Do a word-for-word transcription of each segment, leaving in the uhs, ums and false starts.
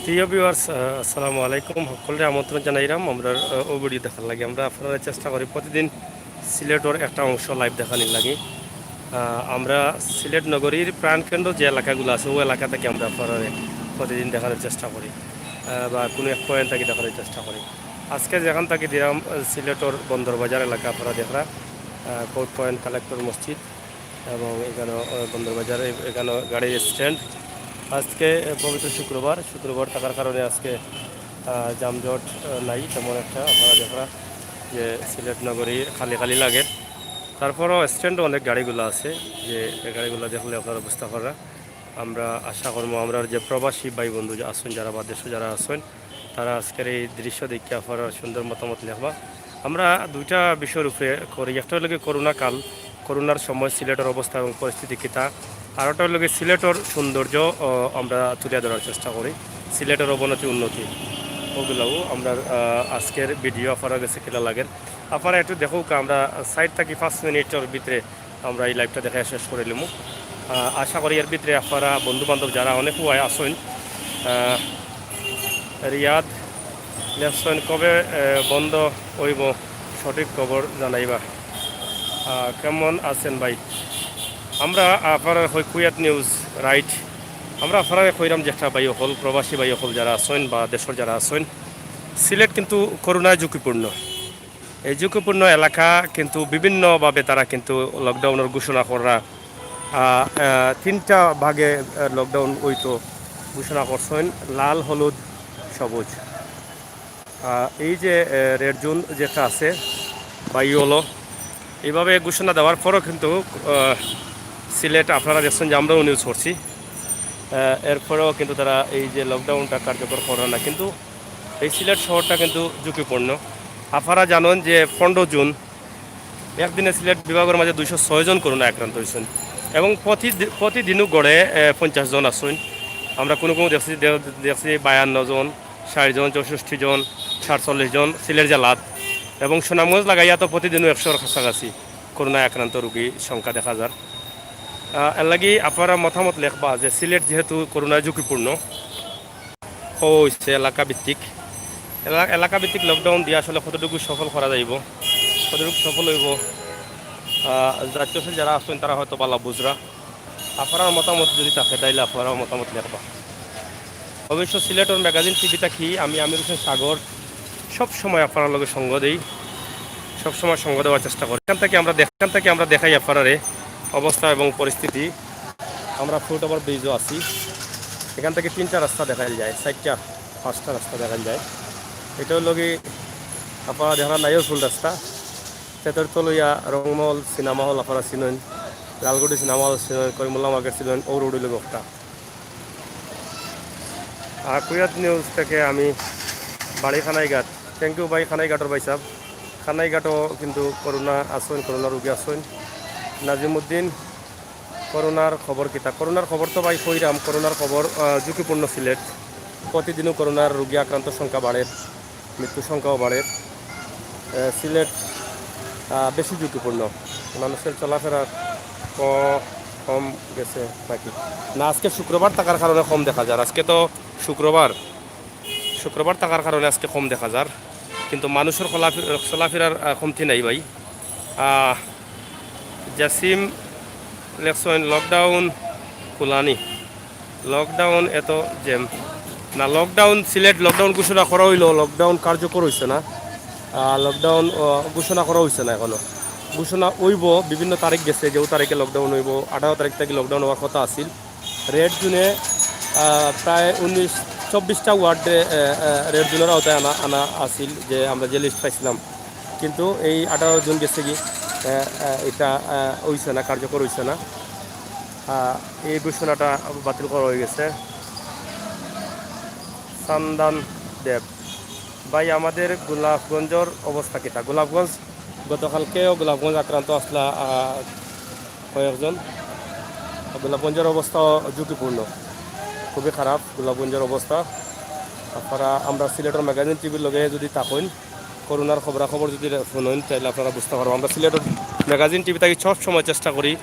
প্রিয় ভিউয়ার্স, আহ, আসসালামু আলাইকুম। সকলরে আমন্ত্রণ জানাইরাম আমরার, আহ, অউ ভিডিও দেখার লাগি। আমরা আপনারারে চেষ্টা করি প্রতিদিন সিলেটর একটা অংশ লাইভ দেখানির লাগি। আহ, আমরা সিলেট নগরীর প্রাণকেন্দ্র যে এলাকাগুলা আছে, অউ এলাকা থাকি আমরা আপনারারে প্রতিদিন দেখানির চেষ্টা করি, আহ, বা কুনু এক পয়েন্ট থাকি দেখানির চেষ্টা করি। আজকে যেখান থাকি দিরাম, আহ, সিলেটর বন্দরবাজার এলাকা আপনারা দেখরা, আহ, কোর্ট পয়েন্ট, কালেক্টর মসজিদ, এবং এখানো, আহ, বন্দরবাজার, এ-, এখানো গাড়ির স্ট্যান্ড। আজকে, আহ, পবিত্র শুক্রবার, শুক্রবার থাকার কারণে আজকে, আহ, যানজট, আহ, নাই তেমন একটা। আপনারা দেখরা যে সিলেট নগরী খালি খালি লাগে, তারপরও স্ট্যান্ডও অনেক গাড়িগুলা আছে, যে এ গাড়িগুলা দেখলে আপনারা বুঝতা পাররা। আমরা আশা করমু আমরার যে প্রবাসী ভাই বন্ধু যে আছইন, যারা বা দেশো যারা আছইন, তারা আজকের এই দৃশ্য দেখিয়া আপনারার সুন্দর মতামত লেখবা। আমরা দুইটা বিষয়র উপরে করি, একটা অইলো গি করোনা কাল, করোনার সময় সিলেটর অবস্থা এবং পরিস্থিতি কিতা, আর একটা অইলো গি সিলেটর সৌন্দর্য, আহ, আমরা তুলিয়া ধরার চেষ্টা করি, সিলেটর অবনতি উন্নতি, অগুলাও আমরা, আহ, আজকের ভিডিও আপনারার গেছে কিলা লাগের। আপনারা একটু দেখউক্কা, আমরা চাইর থাকি পাঁচ মিনিটর ভিতরে আমরা এই লাইভটা দেখাইয়া শেষ করিলিমু। আহ, আশা করি এর ভিতরে আপনারা বন্ধু বান্ধব যারা অনেক হুয়ায় আছইন, আহ, রিয়াদ লেখছইন, "কবে, আহ, বন্ধ অইবো, সঠিক খবর জানাইবা।" আহ, কেমন আছেন ভাই? আমরা আপনারার কই কুয়েত নিউজ, রাইট। আমরা আপনারারে কইরাম যেটা ভাই অকল, প্রবাসী ভাই অকল যারা আছইন বা দেশর যারা আছইন, সিলেট কিন্তু করোনায় ঝুঁকিপূর্ণ। এই ঝুঁকিপূর্ণ এলাকা কিন্তু বিভিন্নভাবে তারা কিন্তু লকডাউনর ঘোষণা কররা। আহ, আহ, তিনটা ভাগে, আহ, লকডাউন অইতো ঘোষণা করছইন, লাল, হলুদ, সবুজ। আহ, এই যে, আহ, রেড জোন যেটা আছে বা ইয়েলো, এইভাবে ঘোষণা দেওয়ার পরও কিন্তু, আহ, সিলেট আপনারা দেখছইন যে আমরাও নিউজ করছি, আহ, এরপরেও কিন্তু তারা এই যে লকডাউনটা কার্যকর কররা না, কিন্তু এই সিলেট শহরটা কিন্তু ঝুঁকিপূর্ণ। আপনারা জানইন যে পনেরো জুন একদিনে সিলেট বিভাগর মাঝে দুইশো ছয় জন করোনা আক্রান্ত অইছইন এবং প্রতি-, প্রতিদিনও গড়ে, এ, পঞ্চাশ জন আছইন। আমরা কুনু কুনু দেখছি, দে-, দেখছি বায়ান্ন জন, ষাইট জন, চৌষট্টি জন, সাতচল্লিশ জন সিলেট জেলাত, এবং সুনামগঞ্জ লাগাইয়া তো প্রতিদিনও একশোর কাছাকাছি করোনায় আক্রান্ত রোগী সংখ্যা দেখা যার। আহ, এর লাগি আপনারা মতামত লেখবা যে সিলেট যেহেতু করোনায় ঝুঁকিপূর্ণ, অইছে এলাকা ভিত্তিক। এলা-, এলাকা ভিত্তিক লকডাউন দিয়া আসলে কতটুকু সফল করা যাইবো, কতটুকু সফল অইবো, আহ, দায়িত্বশীল যারা আছইন তারা হয়তো ভালা বুঝরা। আপনারার মতামত যদি থাকে, তাইলে আপনারার মতামত লেখবা। অবশ্য সিলেটর ম্যাগাজিন টিভি থাকি আমি আমির হোসেন সাগর সব সময় আপনারার লগে সঙ্গ দেই, সব সময় সঙ্গ দেওয়ার চেষ্টা করি। এখান থাকি আমরা দেখ-, এখান থাকি আমরা দেখাই আপনারারে অবস্থা এবং পরিস্থিতি। আমরা ফুটওভার ব্রিজও আছি, এখান থাকি তিনটা রাস্তা দেখা যায়, চাইরটা, পাঁচটা রাস্তা দেখা যায়। এটা অইলো গি আপনারা দেখরা নাইওর ফুল রাস্তা, তেতরতলইয়া রংমহল সিনেমা হল আপনারা চিনইন, লালকুটি সিনেমা হল চিনইন, করিমুল্লাহ মার্কেট চিনইন, অউ রোড অইলো গি অখটা। আর কুয়েত নিউজ থাকি আমি বাড়ি কানাইঘাট। Thank you ভাই, কানাইঘাটর ভাই সাহেব। কানাইঘাটও কিন্তু করোনা আছইন, করোনা রোগী আছইন। নাজিমুদ্দিন, করোনার খবর কিতা? করোনার খবর তো ভাই কইরাম, করোনার খবর, আহ, ঝুঁকিপূর্ণ সিলেট। প্রতিদিনও করোনার রোগী আক্রান্ত সংখ্যা বাড়ের, মৃত্যুর সংখ্যাও বাড়ের। আহ, সিলেট, আহ, বেশি ঝুঁকিপূর্ণ। মানুষের চলাফেরা ক-, কম গেছে নাকি? না, আজকে শুক্রবার থাকার কারণে কম দেখা যার। আজকে তো শুক্রবার, শুক্রবার থাকার কারণে আজকে কম দেখা যার, কিন্তু মানুষর খোলাফি-, চলাফেরার, আহ, কমতি নাই ভাই। আহ, জাসিম লেখছইন, "লকডাউন খুলানি, লকডাউন এত জ্যাম।" না, লকডাউন, সিলেট লকডাউন ঘোষণা করা অইলো, লকডাউন কার্যকর অইছে না। আহ, লকডাউন, আহ, ঘোষণা করা অইছে না এখনো। ঘোষণা অইবো, বিভিন্ন তারিখ গেছে, যে তারিখে লকডাউন অইবো, আঠারো তারিখ থাকি লকডাউন অওয়ার কথা আছিল। রেড জোনে, আহ, প্রায় উনিশ, চব্বিশটা ওয়ার্ডে, আহ, আহ, রেড জোনর আওতায় আনা, আনা আছিল, যে আমরা যে লিস্ট পাইছিলাম, কিন্তু এই আঠারো জুন গেছে গি, আহ, আহ, এটা, আহ, অইছে না, কার্যকর অইছে না। আহ, এই ঘোষণাটা বাতিল করা অইগেছে। সান্দান দেব, ভাই, আমাদের গোলাপগঞ্জর অবস্থা কিতা? গোলাপগঞ্জ, গতকালকেও গোলাপগঞ্জ আক্রান্ত আসলা, আহ, কয়েকজন। গোলাপগঞ্জর অবস্থাও ঝুঁকিপূর্ণ, খুবই খারাপ গোলাপগঞ্জর অবস্থা। আপনারা আমরা সিলেটর ম্যাগাজিন টিভির লগে যদি থাকইন, করোনার খবরাখবর যদি শুনইন, তাইলে আপনারা বুঝতা পারবা। আমরা সিলেটর ম্যাগাজিন টিভি থাকি সব সময় চেষ্টা করি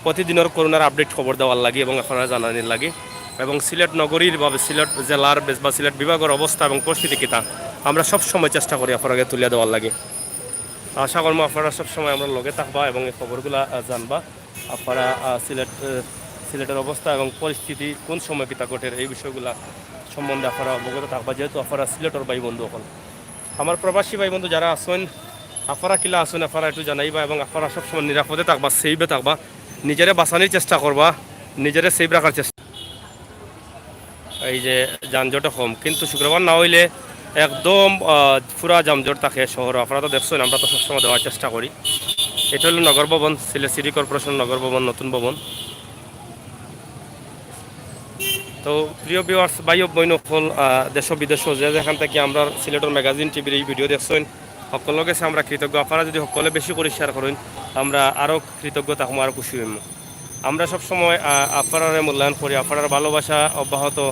প্রতিদিনর করোনার আপডেট খবর দেওয়ার লাগি এবং আপনারা জানানির লাগি। এবং সিলেট নগরীর বা সিলেট জেলার বে-, বা সিলেট বিভাগর অবস্থা এবং পরিস্থিতি কিতা, আমরা সব সময় চেষ্টা করি আপনারারে তুলিয়া দেওয়ার লাগি। আশা করমু আপনারা সব সময় আমরার লগে থাকবা এবং এই খবরগুলা, আহ, জানবা। আপনারা, আহ, সিলেট, আহ, সিলেটের অবস্থা এবং পরিস্থিতি কোন সময় কিতা ঘটের, এই বিষয়গুলা সম্বন্ধে আপনারা অবগত থাকবা, যেহেতু আপনারা সিলেটর ভাই বন্ধু অকল। আমার প্রবাসী ভাই বন্ধু যারা আছইন, আপনারা কিলা আছইন, আপনারা একটু জানাইবা এবং আপনারা সবসময় নিরাপদে থাকবা, সেফে থাকবা, নিজেরে বাঁচানির চেষ্টা করবা, নিজেরে সেফ রাখার চেষ্টা। এই যে যানজটও কম, কিন্তু শুক্রবার না অইলে একদম, আহ, পুরা যানজট থাকে শহরো। আপনারা তো দেখছইন, আমরা তো সবসময় দেওয়ার চেষ্টা করি। এটা হলো নগর ভবন, সিলেট সিটি কর্পোরেশন নগর ভবন, নতুন ভবন। তো প্রিয় ভিউয়ার্স, ভাই ও বইন অকল, আহ, দেশ ও বিদেশ যে যেখান থাকি আমরার সিলেটর ম্যাগাজিন টিভির এই ভিডিও দেখছইন, হকলর গেছে আমরা কৃতজ্ঞ। আপনারা যদি হকলে বেশি করি শেয়ার করইন, আমরা আরও কৃতজ্ঞ থাকমু, আরও খুশি অইমু। আমরা সবসময়, আহ, আপনারারে মূল্যায়ন করি, আপনারার ভালোবাসা অব্যাহত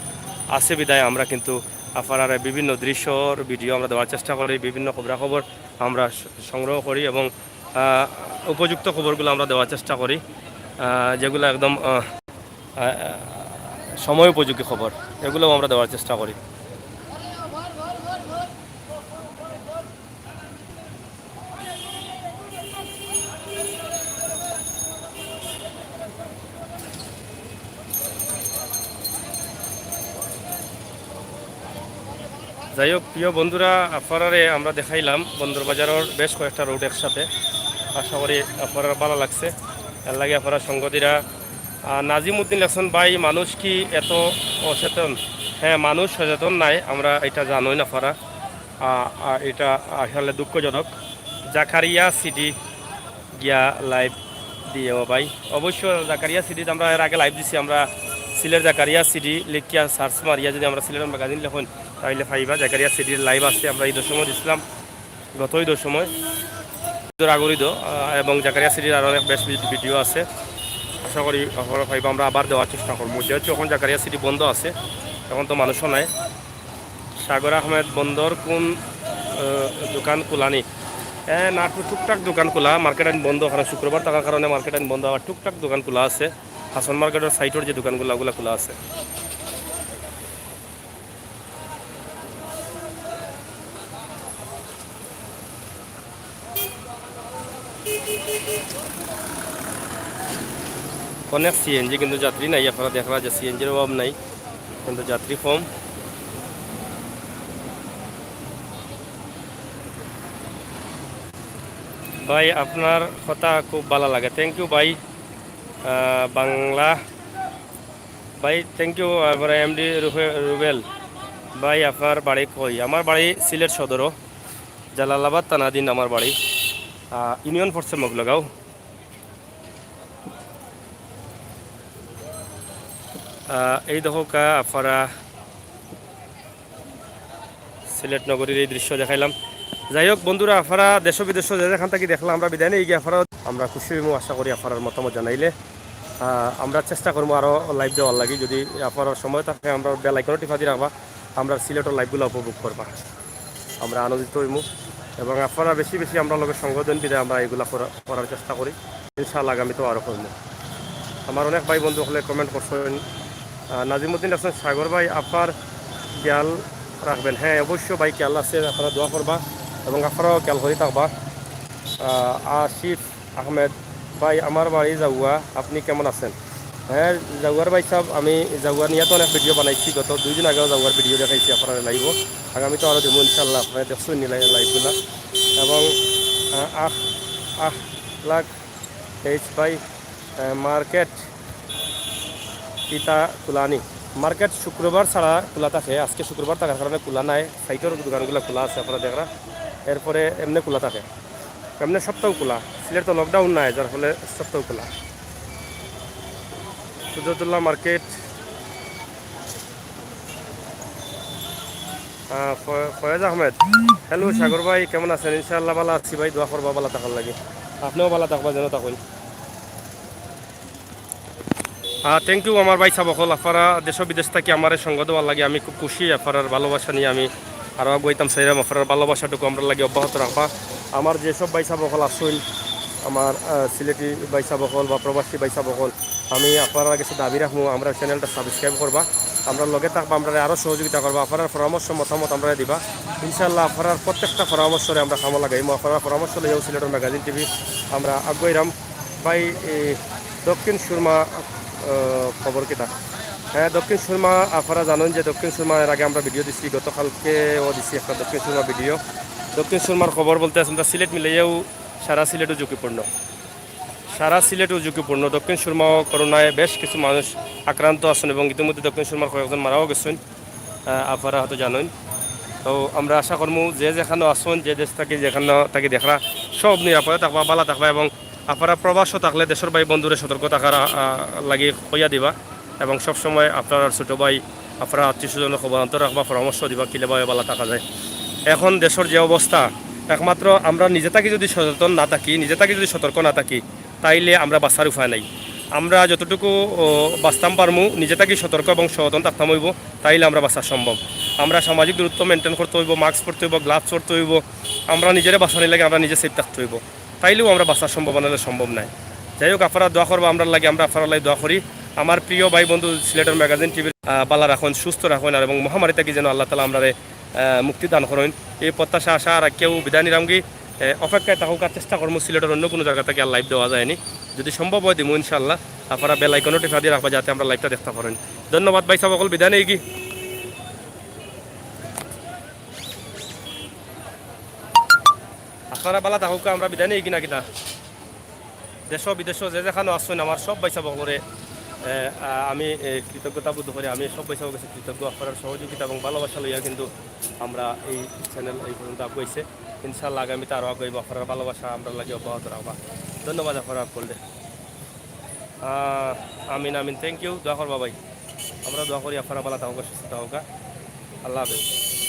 আছে বিধায় আমরা কিন্তু আপনারারে বিভিন্ন দৃশ্যর ভিডিও আমরা দেওয়ার চেষ্টা করি, বিভিন্ন খবরাখবর আমরা স-, সংগ্রহ করি এবং, আহ, উপযুক্ত খবরগুলো আমরা দেওয়ার চেষ্টা করি, আহ, যেগুলো একদম, আহ, আহ, সময় উপযোগী খবর, এগুলোও আমরা দেওয়ার চেষ্টা করি। যাই হোক, প্রিয় বন্ধুরা, আপনারারে আমরা দেখাইলাম বন্দর বাজারর বেশ কয়েকটা রুট একসাথে। আশা করি আপনারার ভালা লাগছে। এর লাগি আপনারা সঙ্গ দিরা। আহ, নাজিম উদ্দিন লেখছইন, "ভাই, মানুষ কি এত অচেতন?" হ্যাঁ, মানুষ সচেতন নাই, আমরা এটা জানইন আপনারা। আহ, আহ, এটা আসলে দুঃখজনক। জাকারিয়া সিডি গিয়া লাইভ দিও ভাই। অবশ্য জাকারিয়া সিডিত আমরা এর আগে লাইভ দিছি, আমরা সিলেট জাকারিয়া সিডি লিখিয়া সার্চ মারিয়া যদি আমরা সিলেট ম্যাগাজিন লেখইন, তাইলে পাইবা। জাকারিয়া সিডির লাইভ আছে, আমরা ঈদর সময় দিছিলাম, গত ঈদর সময়, ঈদর আগর ঈদও, আহ, এবং জাকারিয়া সিডির আরও অনেক বেশ ভি-, ভিডিও আছে। আশা করি আপনারা পাইবা, আমরা আবার দেওয়ার চেষ্টা করমু, যেহেতু এখন জাকারিয়া সিডি বন্ধ আছে, এখন তো মানুষও নাই। সাগর আহমেদ, বন্দর কোন, আহ, দোকান খোলা নি? এ, না, টু-, টুকটাক দোকান খোলা, মার্কেট আইন বন্ধ, কারণ শুক্রবার থাকার কারণে মার্কেট আইন বন্ধ, আবার টুকটাক দোকান খোলা আছে। হাসান মার্কেটর সাইডর যে দোকানগুলা, ওগুলা খোলা আছে। অনেক সিএনজি, কিন্তু যাত্রী নাই। আপনারা দেখরা যে সিএনজির অভাব নাই, কিন্তু যাত্রী কম। ভাই, আপনার কথা খুব ভালা লাগে। Thank you ভাই। আহ, বাংলা ভাই, thank you। তারপরে এমডি রুবে-, রুবেল ভাই, আপনার বাড়ি কই? আমার বাড়ি সিলেট সদরও, জালালাবাদ থানাধীন আমার বাড়ি। আহ, ইউনিয়ন পড়ছে মগলগাঁও। আহ, এই দেখো কা আপনারা সিলেট নগরীর এই দৃশ্য দেখাইলাম। যাই হোক বন্ধুরা, আপনারা দেশ বিদেশ যে যেখান থাকি দেখলা, আমরা বিদায় নেই গিয়া আপনারা, আমরা খুশি অইমু, আশা করি আপনারার মতামত জানাইলে। আহ, আমরা চেষ্টা করমু আরও লাইভ দেওয়ার লাগি, যদি আপনারার সময় থাকে আমরা বেল আইকনও টিপা দি রাখবা, আমরা সিলেটর লাইভগুলা উপভোগ করবা, আমরা আনন্দিত অইমু এবং আপনারা বেশি বেশি আমরার লগে সঙ্গ দেন বিধায় আমরা এগুলা করা-, করার চেষ্টা করি। ইনশাআল্লাহ আগামীতেও আরও করমু। আমার অনেক ভাই বন্ধু অকলে কমেন্ট করছইন। আহ, নাজিমুদ্দিন হাসান সাগর ভাই, আফার খেয়াল রাখবেন। হ্যাঁ, অবশ্য ভাই খেয়াল আছে, আপনারা দোয়া করবা এবং আপনারাও খেয়াল করি থাকবা। আহ, আসিফ আহমেদ ভাই, আমার বাড়ি জাউয়া, আপনি কেমন আছেন? হ্যাঁ, জাউয়ার ভাই সাহেব, আমি জাউয়া নিয়া তো অনেক ভিডিও বানাইছি, গত দুই দিন আগেও জাউয়ার ভিডিও দেখাইছি আপনারারে লাইভও। আগামীতেও আরও দিমু ইনশাআল্লাহ, আপনারা দেখছইন নি লাই-, লাইভগুলা। এবং, আহ, আখ-, আখ লাখ এইচ ভাই, আহ, মার্কেট কিতা খোলা নি? মার্কেট শুক্রবার ছাড়া খোলা থাকে, আজকে শুক্রবার থাকার কারণে খোলা নাই। সাইডর দোকানগুলা খোলা আছে, আপনারা দেখরা। এরপরে এমনে খোলা থাকে, এমনে সপ্তাহ খোলা। সিলেট তো লকডাউন নাই, যার ফলে সপ্তাহ খোলা। কুদরতুল্লাহ মার্কেট, আহ, ফ-, ফয়েজ আহমেদ। হ্যালো সাগর ভাই, কেমন আছেন? ইনশাআল্লাহ ভালা আছি ভাই, দোয়া করবা ভালা থাকার লাগি। আপনেও ভালা থাকবা, যেন থাকইন। আহ, thank you আমার ভাই সাব অকল, আপনারা দেশ বিদেশ থাকি আমারে সঙ্গ দেওয়ার লাগি আমি খুব খুশি। আপনারার ভালোবাসা নিয়া আমি আরও আগুয়াইতাম চাইরাম, আপনারার ভালোবাসাটুকু আমরার লাগি অব্যাহত রাখবা। আমার যেসব ভাই সাব অকল আছইন, আমার, আহ, সিলেটি ভাই সাব অকল বা প্রবাসী ভাই সাব অকল, আমি আপনারার গেছে দাবি রাখমু, আমরার চ্যানেলটা সাবস্ক্রাইব করবা। আমরার লগে থাকবা, আমরারে আরও সহযোগিতা করবা, আপনারার পরামর্শ মতামত আমরারে দিবা। ইনশাআল্লাহ আপনারার প্রত্যেকটা পরামর্শরে আমরা কামো লাগাইমু। আপনারার পরামর্শ লইয়াউ সিলেটর ম্যাগাজিন টিভি আমরা আগুয়াইরাম। ভাই, এই দক্ষিণ সুরমা, আহ, খবর কিতা? হ্যাঁ, দক্ষিণ সুরমা আপনারা জানইন যে দক্ষিণ সুরমা এর আগে আমরা ভিডিও দিছি, গতকালকেও দিছি একটা দক্ষিণ সুরমা ভিডিও। দক্ষিণ সুরমার খবর বলতে আমরা সিলেট মিলাইয়াউ সারা সিলেটও ঝুঁকিপূর্ণ, সারা সিলেটও ঝুঁকিপূর্ণ। দক্ষিণ সুরমাও করোনায় বেশ কিছু মানুষ আক্রান্ত আছইন এবং ইতিমধ্যে দক্ষিণ সুরমার কয়েকজন মারাও গেছইন, আহ, আপনারা হয়তো জানইন। তো আমরা আশা করমু যে যেখানো আছইন, যে দেশ থাকি যেখানো থাকি দেখরা, সব নিরাপদে থাকবা, বালা থাকবা এবং আপনারা প্রবাসও থাকলে দেশর ভাই বন্ধুরে সতর্ক থাকার, আহ, লাগি কইয়া দিবা এবং সবসময় আপনারার ছোট ভাই, আপনারার আত্মীয় স্বজনর খবর আন্তর রাখবা, পরামর্শ দিবা কিলাভাবে বালা থাকা যায়। এখন দেশর যে অবস্থা, একমাত্র আমরা নিজে থাকি যদি সচেতন না থাকি, নিজে থাকি যদি সতর্ক না থাকি, তাইলে আমরা বাঁচার উপায় নাই। আমরা যতটুকু, ও, বাঁচতাম পারমু, নিজে থাকি সতর্ক এবং সচেতন থাকতাম অইবো, তাইলে আমরা বাঁচা সম্ভব। আমরা সামাজিক দূরত্ব মেনটেন করতে অইবো, মাস্ক পরতে অইবো, গ্লাভস পরতে অইবো। আমরা নিজেরে বাঁচানির লাগি আমরা নিজে সেফ থাকতে অইবো, তাইলেউ আমরা বাঁচার সম্ভাবনা অইলে সম্ভব নায়। যাই হোক, আপনারা দোয়া করবা আমরার লাগি, আমরা আপনারার লাগি দোয়া করি। আমার প্রিয় ভাই বন্ধু সিলেটর ম্যাগাজিন টিভির, আহ, বালা রাখইন, সুস্থ রাখইন আর এবং মহামারী থাকি যেন আল্লাহ তাআলা আমরারে, আহ, মুক্তি দান করইন। এই প্রত্যাশা আশা রাখিয়াউ বিদায় নিরামগি। এ, অপেক্ষায় থাকউক্কা, চেষ্টা করমু সিলেটর অন্য কুনু জাগা থাকি আর লাইভ দেওয়া যায়নি। যদি সম্ভব অয় দিমু ইনশাআল্লাহ। আপনারা বেল আইকনও টিপা দি রাখবা যাতে আমরা লাইভটা দেখতা পারইন। ধন্যবাদ ভাই সাব অকল, বিদায় নেইগি। আপনারা বালা থাকউক্কা, আমরা বিদায় নেইগি না কিতা? দেশো বিদেশো যে যেখানো আছইন আমার সব ভাই সাব অকলরে, এ, আ, আমি, এ, কৃতজ্ঞতা বোধ করি। আমি সব ভাই সাবর কাছে কৃতজ্ঞ। আপনারার সহযোগিতা এবং ভালোবাসা লইয়া কিন্তু আমরা এই চ্যানেল এই পর্যন্ত আগুয়াইছে। ইনশাআল্লাহ আগামীতে আরও আগুয়াইবো। আপনারার ভালোবাসা আমরার লাগি অব্যাহত রাখবা। ধন্যবাদ আপনারা অকলরে। আহ, আমিন, আমিন। Thank you। দোয়া করবা ভাই। আমরা দোয়া করি আপনারা বালা থাকউক্কা, সুস্থ থাকউক্কা। আল্লাহ হাফেজ।